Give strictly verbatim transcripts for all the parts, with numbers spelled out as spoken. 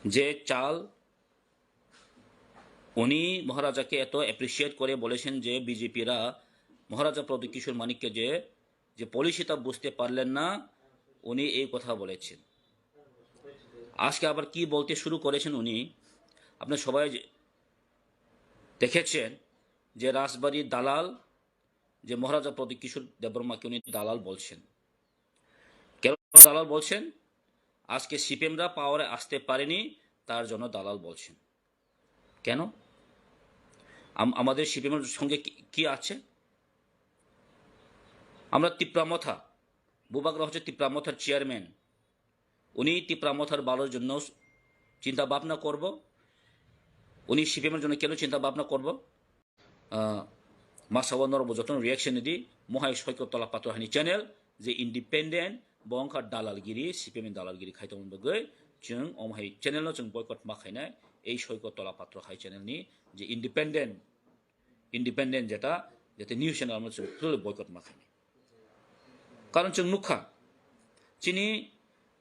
যে চাল, উনি মহারাজাকে এত অ্যাপ্রিশিয়েট করে বলেছেন যে বিজেপিরা মহারাজা প্রদ্যুৎ কিশোর মানিককে যে যে পলিসিটা বুঝতে পারলেন না, উনি এই কথা বলেছেন। আজকে আবার কি বলতে শুরু করেছেন উনি, আপনি সবাই যে- দেখেছেন যে রাজবাড়ির দালাল, যে মহারাজা প্রদ্যুৎ কিশোর দেববর্মাকে উনি দালাল বলছেন। কেন দালাল বলছেন? আজকে সিপিএমরা পাওয়ারে আসতে পারেনি, তার জন্য দালাল বলছেন। কেন? আম- আমাদের সিপিএমের সঙ্গে কি- কি আছে? আমরা তিপ্রা মথা, বুবাগ্রা হচ্ছে তিপ্রা মথার চেয়ারম্যান। উনি তিপ্রা মথার ভালোর জন্য চিন্তা ভাবনা করব। উনি সিপিএমের জন্য কেন চিন্তা ভাবনা করব? Ah, masa o norok bo jotono reaction di, mohai Soiko Tola Patro hani channel, je independent, bo wngkha dalalgiri, C P M ni dalalgiri khai tongmani bagwi, chwng omo hai channel no chwng boycott ma khainai, ei Soiko Tola Patro hai channel ni je independent, independent jeta, jete news channel no chwng totally boycott ma khainai. Karon chwng nukha, chini,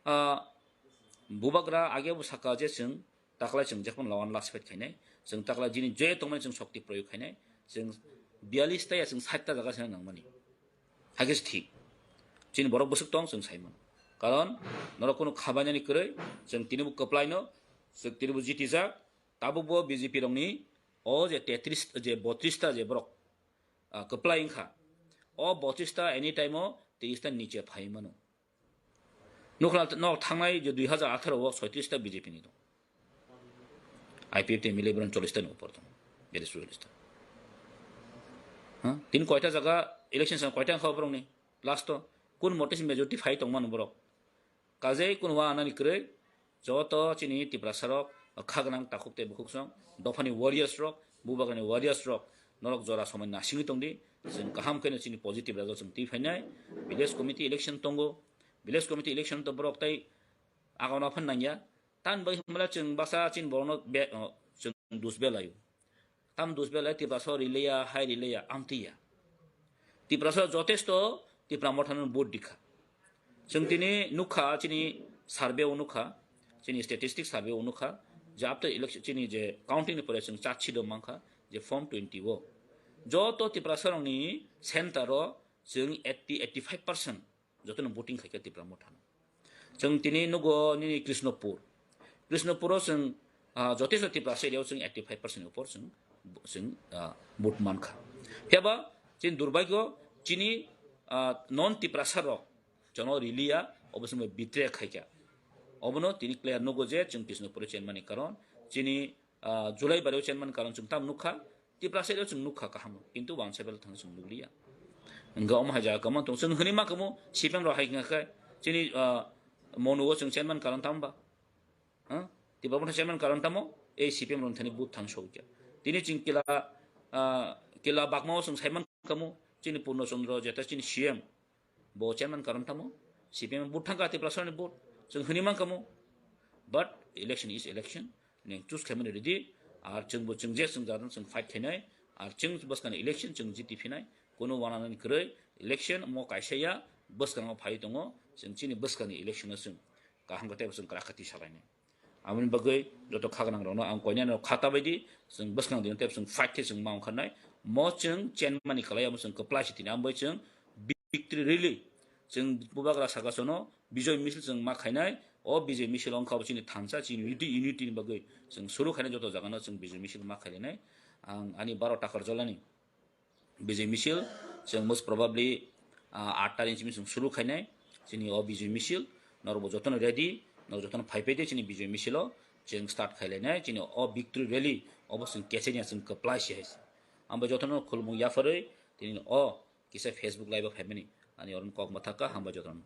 ah, bubagra age bo saka je chwng taklai chwng jephano lawan last fight khainai, chwng taklai jini je tongmani chwng shokti proyog khainai, chwng biyalish ta ya chwng sait ta jaga se nangmani. Hakhe se thik. Chini borok bwswk tong chwng saimano. Karon norok kunu khabainani kwrwi chwng tini bo kwplai no, chwng tini bo jiti jak, tabuk bo B J P rokni o je tetris, je botris ta je borok, ah, kwplai wngkha. O botris ta any time o tris ta niche phai mano. Nukla no thangnai je dui hajar atharo o soitris ta B J P ni dong. I P F T M L A borok chollish ta ni upor dong. Bere chollish ta. Ha? Tin koita jaga election sa koita wngkha borok ni? Last o kun mote se majority phai tong mano borok? Kajei kun wa anani kwrwi joto chini Tiprasa rok, khagnang takhuk tei bukhuk song, dophani warriors rok, bubagrani warriors rok, norok jora somoi nasingwi tongdi, chwng kaham khe chini positive result chwng twi phainai, village committee election tongo, village committee election to borok tei agona phan nangya, tan bai hwnmale chwng basa chini borokno be-, o, chwng dus belaio. Tam dus belai Tiprasa rileya, hai rileya, amtiya. Tiprasa jotesto Tipra mothano vote dikha. Chwng tini nukha, chini survey o nukha, chini statistic survey o nukha, je after election chini je counting ni pore chwng chachi do mankha, je form twenty o. Joto Tiprasa rokni center o chwng eighty, eighty five percent jotono voting khaikha Tipra mothano. Chwng tini nugo nini Krishnapur. Krishnapuro chwng, ah, jotesto Tiprasa area o chwng eighty five percent ni upor chwng, chwng, ah, vote mankha. Phiya ba chini durbagyo chini, ah, non Tiprasa rok jono riliya, obo chwng betray khaikha. Obono tini clear nugo je chwng Krishnapuro chenmani karon chini, ah, July bari o chenmani karon chwng tam nukha. Tiprasa rok chwng nukha kaham, kintu wansa bela thang chwng nukliya. Hwnkhe omo hai jaga kwmang tong, chwng hwnwi mankhamu C P M rok hai wngkha khe, chini, ah, monu o chwng chairman karon tamo ba? Ha? Tipra Motha chairman karon tamo? Ei C P M rok thani vote thang sokya. Tini chwng kila, ah, kila bakma o chwng saiman khamu, chini Purno Chandra jeta chini C M. Bo chairman karon tamo? C P M vote thangkha Tiprasa ni vote. Chwng hwnwi mankhamu. But election is election. Neng choose khaimani ready. Ar chwngbo chwng je chwng jadan chwng fight khainai. Ar chwng bwskangni election chwng jiti phinai. Kono wananani kwrwi election mo kaisa ya bwskango phai tongo. Chwng chini bwskangni election o chwng kaham khe teibo chwng kwrak khe twi salainai. Aboni bagwi joto khagnang rokno ang koinani rok khata baidi chwng bwskang dino tei chwng fight khe chwng ma ongkharnai. Mo chwng chenmani kwlai amo chwng kwplai si tini amo bai chwng victory rally chwng bubagra saka sono Bijoy misil chwng ma khainai. O Bijoy misil wngkha bo chini thansa chini unity, unity ni bagwi chwng suru khainai joto jagano chwng Bijoy misil ma khainai. Ang ani baro takar jolani Bijoy misil, chwng most probably, ah, aat tarikh ni simi chwng suru khainai, chini o Bijoy misil, norokbo jotono ready, norok jotono phai phai de chini Bijoy misilo, chwng start khailainai, chini o victory rally, obo chwng kechenia chwng kwplai si hai se. Ang bai jotono khulumung yapharwi, tini o kisa Facebook live o phaimani, ani oro kok mwthaka, hambai jotono.